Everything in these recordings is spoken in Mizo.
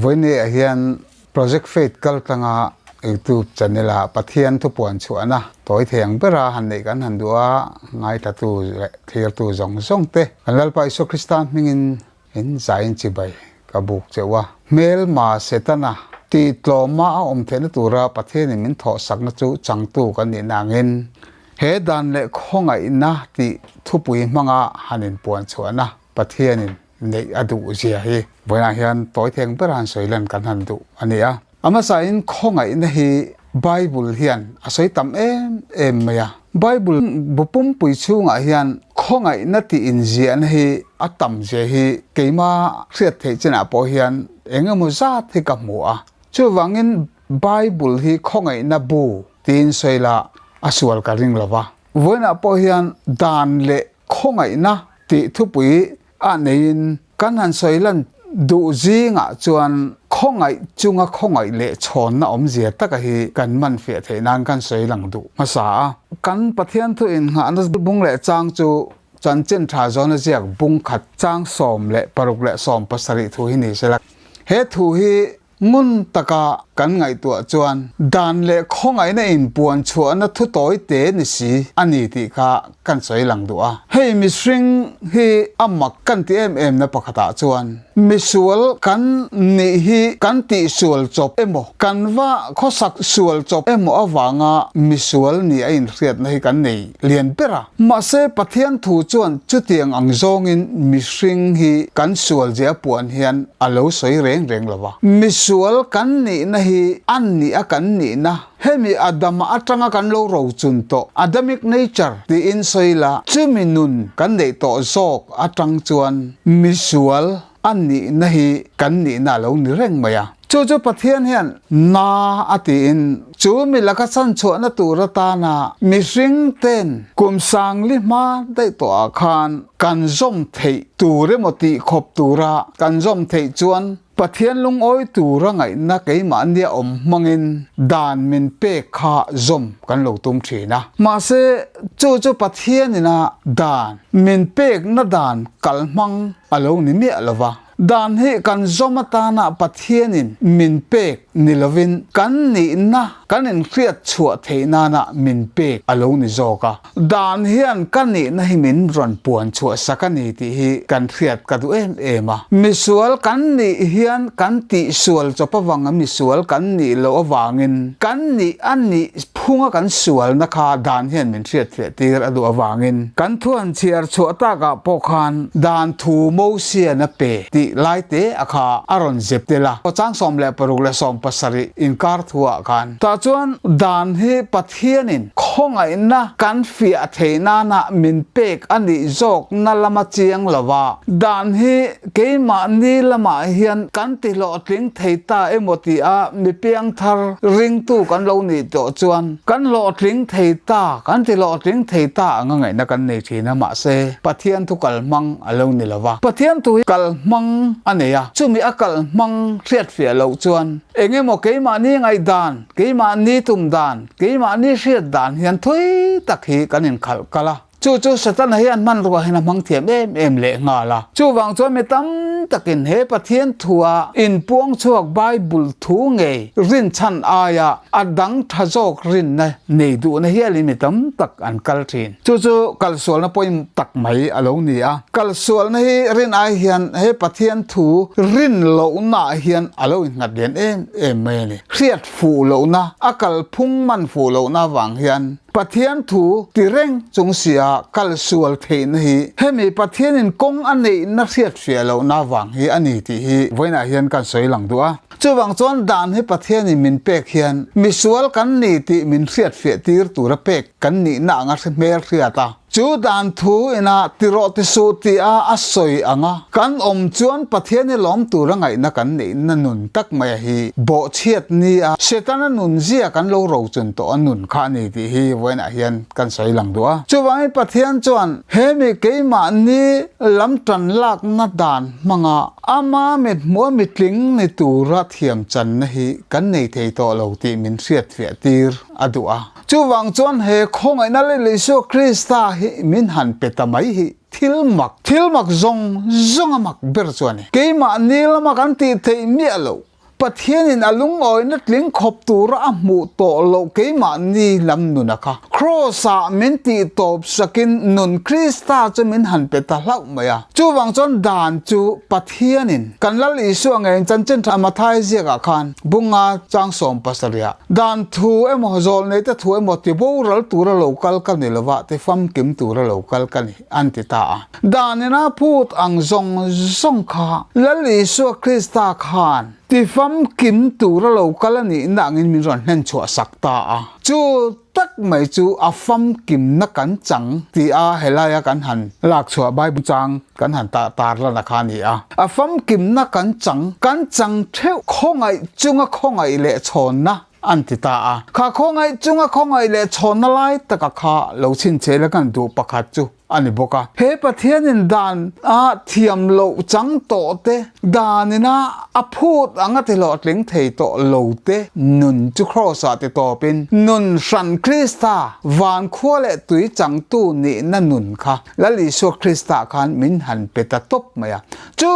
Vawiinei ah hian Project Faith kal tlanga YouTube channel ah Pathian thupuan chhuahna tawi thei ang bera han neih kan han duh a, ngaithlatu leh thlirtu zawng zawng te kan Lalpa Isua Krista hmingin in zaiin chibai ka buk cheuh a. Hmelma Setana tih tlawma a awm theihna tura Pathianin min thawhsakna chu changtu kan nih nangin he dan leh khawngaihna tih thupui hmanga han inpuan chhuahna Pathianin neih a duh zia hi vawiinah hian tawi theng ber han sawi lan kan han duh a ni a. A hmasain khawngaihna hi Bible hian a sawi tam em em mai a. Bible bu pumpui chhungah hian khawngaihna tih inziahna hi a tam zia hi keima hriat theih chinah pawh hian eng emaw zat hi ka hmu a. Chuvangin Bible hi khawngaihna bu tiin sawi la a sual ka ring lo va. Vawiinah pawh hian dan leh khawngaihna tih thupui a neiin kan han sawi lan duh zingah chuan khawngaih chunga khawngaih leh chhawnna awmzia taka hi kan man fiah theih nan kan sawi lang duh hmasa a. Kan Pathian thu innghahna bung leh chang chu chanchin tha zawna ziak bung khat chang 16 leh 17 thu hi ni sela. He thu hi Ngun taka kan ngaihtuah chuan dan leh khawngaihna inpuan chhuahna thu tawi te ni si a ni tih kha kan sawi lang duh a. Hei mihring hi a mak kan ti em em na pakhatah chuan misual kan nih hi kan tihsual chawp emaw kan va khawsak sual chawp emaw avanga misual ni a inhriatna hi kan nei lian ber a. Mahse Pathian thu chuan chutiang ang zawngin mihring hi kan sual zia puan hian a lo sawi reng reng lo va. Misual kan nihna hi a nih a kan nihna, hemi Adama atanga kan lo rochun tawh, Adamic nature, tiin sawi la, chumi nun kan neih tawh zawk atang chuan misual a nihna hi kan nihna a lo ni reng mai a. Chu chu Pathian hian na a tiin chu mi laka chhanchhuahna tur atana mihring ten kum sangli hma daih tawhah khan kan zawm theih tur emaw tih khawp tura kan zawm theih chuan Pathian lungawi tura ngaihna keimahnia awm hmangin dan min pek kha zawm kan lo tum thin a. Mahse, chu chu Pathianina dan min pekna dan kalhmang a lo ni miah lo va. Dan hi kan zawm atana Pathianin min pek ni lovin kan nihna kan inhriat chhuah theih nana min pek a lo ni zawk a. Dan hian ka nihna hi min rawn puan chhuah sak a ni tih hi kan hriat ka duh em em a. Misual kan nih hian kan tihsual chawp avanga misual kan nih loh avangin kan nih a nih phunga kan sualna kha dan hian min hriatfiah tir a duh avangin kan thuan chhiar chhuah takah pawh khan dan thu Mosian a pe tih lai te a kha a rawn zep tel a, chang 16 leh 17 inkar thuah khan. Tah chuan dan hi Pathianin khawngaihna kan fiah theih nana min pek a nih zawkna lama chiang lo va, dan hi keimahni lamah hian kan ti hlawhtling thei ta emaw tia mi piangthar ringtu kan lo nih tawh chuan kan hlawhtling thei ta, kan ti hlawhtling thei ta anga ngaihna kan nei thin a, mahse Pathian thu kalhmang a lo ni lo va. Pathian thu hi kalhmang a nei a, chumi a kalhmang hriatfiah loh chuan eng emaw keimahni ngaihdan, keimahni tum dan, keimahni hriat dan hian thui tak hi kan inkhalh kal a. Chu chu Setana hian hmanrua hian a hmang thiam em em leh nghal a. Chuvang chuan mi tam takin he Pathian thua inpuang chhuak Bible thu ngei rinchhan aia a dang tha zawk rinna nei duhna hialin mi tam tak an kal thin. Chu chu kalsualna pawimawh tak mai a lo ni a. Kalsualna hi rin ai hian he Pathian thu rin lohnaah hian a lo innghat lian em em mai a ni. Hriat fuh lohna, a kalphung man fuh lohna avang hian Pathian thu ti reng chung sia kal sual theihna hi hemi Pathianin kawng a neihna hriatfiah lohna vang hi a ni tih hi vawiinah hian kan sawi lang duh a. Chuvang chuan dan hi Pathianin min pek hian misual kan ni tih min hriatfiah tir tura pek kan nihna anga hre hmel hriat a. Chu dan thu ina ti rawh ti suh tih a a sawi ang a, kan awm chuan Pathian hi lawm tura ngaihna kan neihna nun tak mai a hi bawhchhiat ni a, Setana nun zia kan lo rochun tawh a nun kha a ni tih hi vawiinah hian kan sawi lang duh a. Chuvangin Pathian chuan he mi keimahni lam tan lakna dan hmanga ama mithmuh a mitling ni tura thiamchanna hi kan nei thei tawh lo tih min hriatfiah tir a duh a. Chuvang chuan he khawngaihna leh Isua Krista hi min han pe ta mai hi thil mak, thil mak zawng zawng a mak ber chu a ni. Keimahni lama kan tih theih miah lo. Pathianin a lungawina tling khawp tura a hmuh tawh loh keimahni lam nuna kha Kraws-ah min tih tawp sakin nun Krista chu min han pe ta hlauh mai a. Chuvang chuan dan chu Pathianin kan Lal Isua ngeiin chanchin tha Mathai ziakah khan bunga chang 70ah dan thu emaw zawlneite thu emaw ti boral tura lo kal ka ni lova ti famkim tura lo kal ka ni an ti ta a. Dan ina phut ang zawng zawng kha Lal Isua Krista khan ti famkim tura lo kal a nihna angin min rawn hlen chhuah sak ta a. Chu tak mai chu a famkimna kan chang ti a helaia kan han lak chhuah Bible chang kan han tah tar lana kha a ni a. A famkimna kan chang, kan chang theuh khawngaih chunga khawngaih leh chhawnna an ti ta a. Kha khawngaih chunga khawngaih leh chhawnna lai taka kha lo chhinchhe la kan duh pakhat chu a ni bawk a. He Pathianin dan a thiam loh chang tawh te, danina a phut anga ti hlawhtling thei tawh lo te nun chu Kraws-ah ti tawpin nun hran Krista van khua leh tui changtu nihna nun kha Lal Isua Krista khan min han pe ta tawp mai a. Chu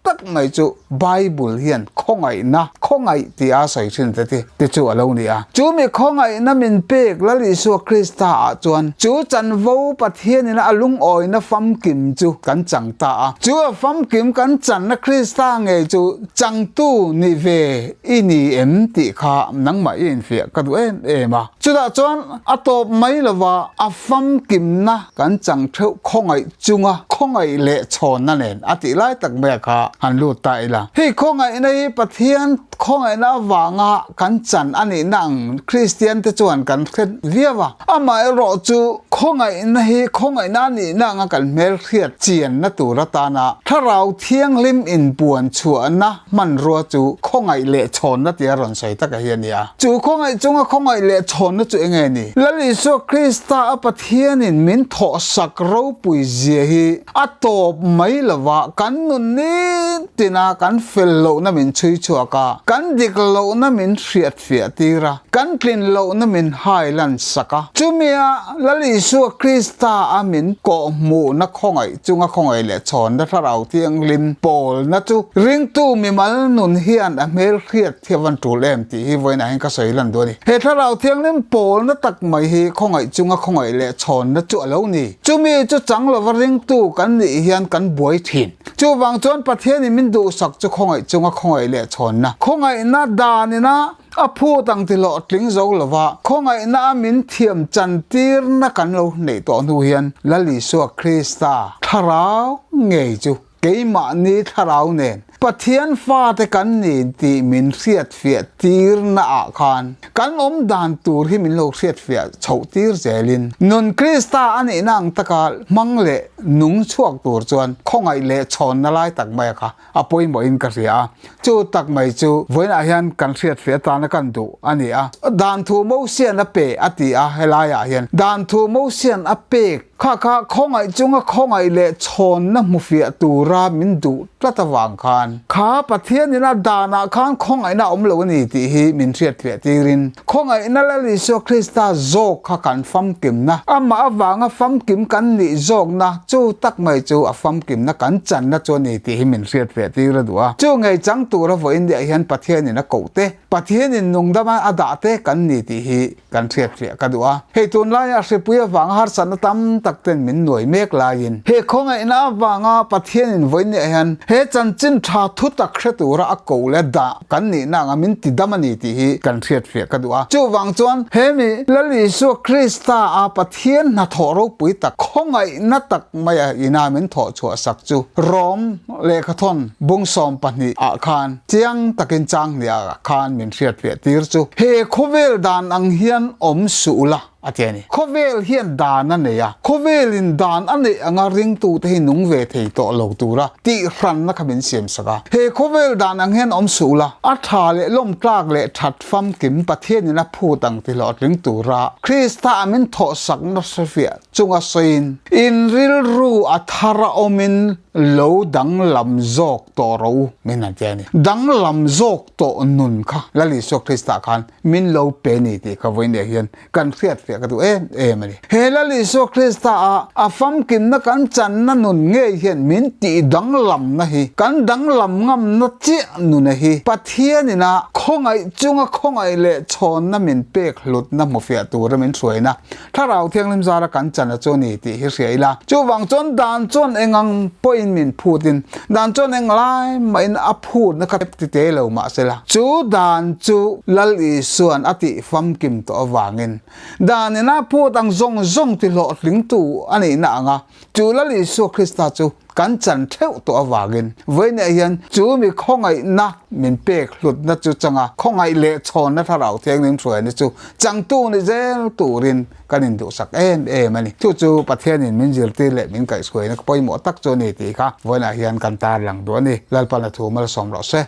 tak mai chu Bible hian khawngaihna, khawngaih tih a sawi thin te ti te chu a lo ni a. Chu mi khawngaihna min pek Lal Isua Krista ah chuan chu chanvo Pathianin a lungawina famkim chu kan chang ta a. Chu a famkim kan channa Krista ngei chu changtu ni ve i ni em tih kha nangmah i infiah ka duh em em a. Chutah chuan a tawp mai lova a famkimna kan chang theuh khawngaih chunga khawngaih leh chhawnna nen a tih lai tak mai kha han lut ta ila. Hei khawngaihna hi Pathian khawngaihna avanga kan chan a nihna ang Kristian te chuan kan hre viau a. Amaherawh chu khawngaihna hi khawngaihna a nihna anga kan hmelhriat chianna tur atana Thlarau Thianghlim inpuan chhuahna hmanrua chu khawngaih leh chhawnna tia rawn sawi taka hi a ni a. Chu khawngaih chunga khawngaih leh chhawnna chu eng nge ni? Lal Isua Krista a Pathianin min thawhsak ropui zia hi a tawp mai lova, kan nun nitina kan fel lohna min chhui chhuak a, kan dik lohna min hriat fiah tir a, kan tlin lohna min hai lan sak a. Chumia Lal Isua Krista a min kawhhmuhna khawngaih chunga khawngaih leh chhawnna Thlarau Thianghlim pawlna chu ringtu mimal nun hian a hmel hriat thiam an tul em tih hi vawiinah hian ka sawi lan duh a ni. He Thlarau Thianghlim pawlna tak mai hi khawngaih chunga khawngaih leh chhawnna chu a lo ni. Chumi chu chang lova ringtu kan nih hian kan buai thin. Chuvang chuan Pathianin min duhsak chu khawngaih chunga khawngaih leh chhawnna, khawngaihna danina a phut ang ti hlawhtling zo lova khawngaihna a min thiam chantirna kan lo neih tawh hnu hian Lal Isua Krista thlarau ngei chu keimahni thlarau nen Pathian fate kan ni tih min hriatfiah tirna ah khan kan awm dan tur hi min lo hriatfiah chhoh tir zelin nun Krista a nihna ang taka hmang leh nung chhuak tur chuan khawngaih leh chhawnna lai tak mai a kha a pawimawhin ka hria a. Chu tak mai chu vawiinah hian kan hriatfiah atana kan duh a ni a. Dan thu Mosian a pe a ti a, helaiah hian dan thu Mosian a pek kha kha khawngaih chunga khawngaih leh chhawnna hmufiah tura min duh tlat avang khan kha Pathianin a danah khan khawngaihna a awm lo a ni tih hi min hriatfiah tirin Khawngaihna Lal Isua Krista zawk kha kan famkimna, amah avanga famkim kan nih zawkna chu tak mai chu a famkimna kan channa chu a ni tih hi min hriat ve tir a duh a. Chu ngei chang tura vawiin diah hian Pathianin a koh te, Pathianin nungdama a dah te kan ni tih hi kan hriat fiah ka duh a. Hei tunlaia hripui avanga harsatna tam tak ten min nuai mek laiin, he khawngaihna avanga Pathianin vawiin diah hian he chanchin tha thu tak hre tura a koh leh dah Kan nihna anga min ti dam a ni tih hi kan hriatfiah ka duh a. Chuvang chuan he mi Lal Isua Krista a Pathian hnathawh ropui tak, khawngaihna tak maia ina min thawh chhuah sak chu Rom lehkhathawn bung 12 ah khan chiang takin chang hniah khan min hriatfiah tir chu he khawvel dan ang hian awm suh ula. A ti a ni. Khawvel hian dan a nei a, khawvelin dan a neih anga ringtute hi nung ve thei tawh lo tura tihhranna kha min siamsak a. He khawvel dan ang hian awm suh la, a tha leh lawmtlak leh that famkim Pathianin a phut ang ti hlawhtling tura Krista a min thawhsakna hrefiah chunga sawiin, in rilru a thar a awmin lo danglam zawk tawh rawh u min han ti a ni. Danglam zawk tawh nun kha Lal Isua Krista khan Min lo pe ni tih ka vawiin leh hian kan hriat fiah. hrilhfiah ka duh em em a ni. He Lal Isua Krista a a famkimna kan channa nun ngei hian min tih danglamna hi, kan danglam ngamna chiah nuna hi Pathianin a khawngaih chunga khawngaih leh chhawnna min pek hlutna hmufiah tura min hruaina Thlarau Thianghlim zara kan chana chu a ni tih hi hria ila. Chuvang chuan dan chuan engang pawhin min phutin, dan chuan englai mahin a phutna kha ti te lo mahsela, chu dan chu Lal Isua'n a tih famkim tawh avangin Dan ina phut ang zawng zawng ti hlawhtlingtu a nihna anga chu Lal Isua Krista chu kan chan theuh tawh avangin vawiinah hian chu mi khawngaihna min pek hlutna chu changa khawngaih leh chhawnna Thlarau Thianghlim hruaina chu changtu ni zel turin kan induhsak em em a ni. Chu chu Pathianin min zirtir leh min kaihhruaina pawimawh tak chu a ni tih kha vawiinah hian kan tarlang duh a ni. Lalpana thu malsawm rawh se.